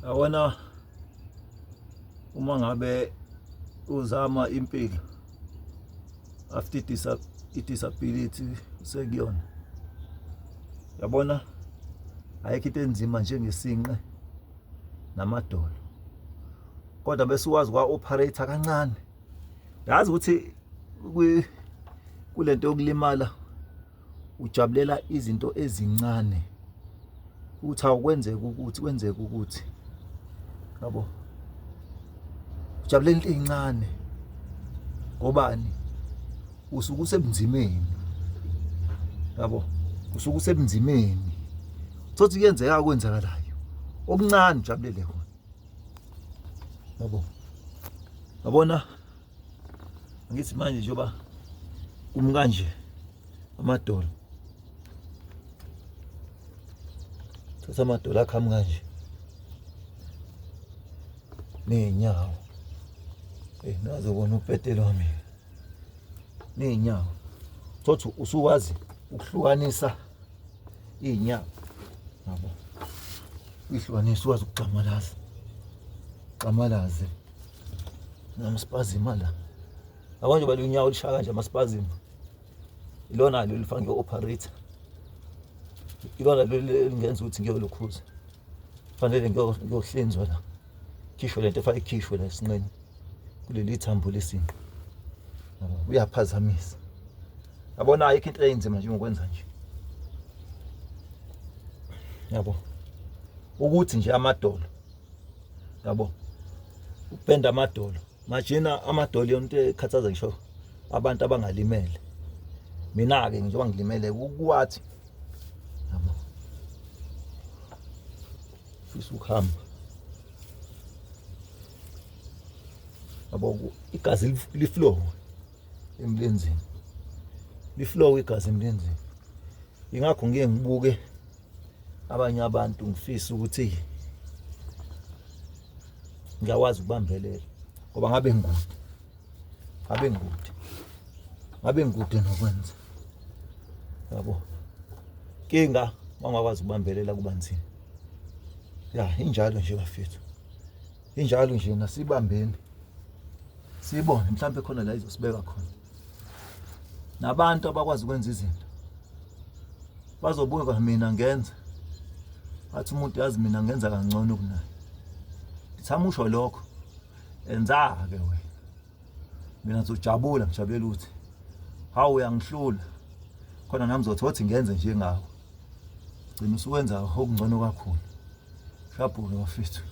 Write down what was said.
Yabona uma ngabe uzama impilo after i-disability sekuyona, yabona ayikho into enzima njengesinqe namadolo, kodwa bese uwazi kwa-operator kancane. Yazi ukuthi kulento yokulimala ujabulela izinto ezincane, ukuthi awukwenzeka ukuthi kwenzeka ukuthi, yabo, ujabulela into ezincane ngobani, usuke usebunzimeni, yabo, usuke usebunzimeni, thothi kuyenzeka kwenzakalayo okuncane ujabulele khona, yabo. Yabona ngithi manje njengoba kumi kanje amadolo, thatha amadolo akho ami kanje ney'nyawo. Eyi, nazobona upetelo wami ney'nyawo, thothi usukwazi ukuhlukanisa iy'nyawo, yabo, uyihlukanisa ukwazi ukugxamalaza gxamalaze namaspazima la. Yabo nje bale unyawo olishaya kanje amaspazima, ilona leli fanele ngiyo-operator, ilona leli elingenza ukuthi ngiyolukhuza, fanele ngiyohlinzwa la, khishwe lento efake ikhishwe la esinqeni kuleli thambo lesinqe, yabo, uyaphazamisa. Yabona ayikho into eyinzima njengokwenza nje, yabo, ukuthi nje amadolo, yabo, ukupenda amadolo majina amadolo yonto into ekhathaza ngisho abantu abangalimele. Mina-ke njengoba ngilimele ukwathi, yabo, fisa ukuhamba, yabo, igazi liflow emlenzeni, liflow igazi emlenzeni. Ingakho ngiye ngibuke abanye abantu ngifisa ukuthi ngiyakwazi ukubambelela, ngoba ngabe ngikude, ngabe ngikude, ngabe ngikude nokwenza, yabo. Kinga mangakwazi ukubambelela kuba nzima. Ya, injalo nje bafethu, injalo nje, nasibambeni sibone mhlawumbe khona la izosibeka khona. Nabantu abakwazi ukwenza izinto bazobuka mina ngenza, athi umuntu yazi mina ngenza kangcono kunaye. Ngithama usho lokho, enza-ke wena, mina ngizojabula, ngijabulela ukuthi hawu uyangihlula khona, nami ngizothi othi ngenze njengawe, gcina usuwenza okungcono kakhulu. Shabhuke bafethu.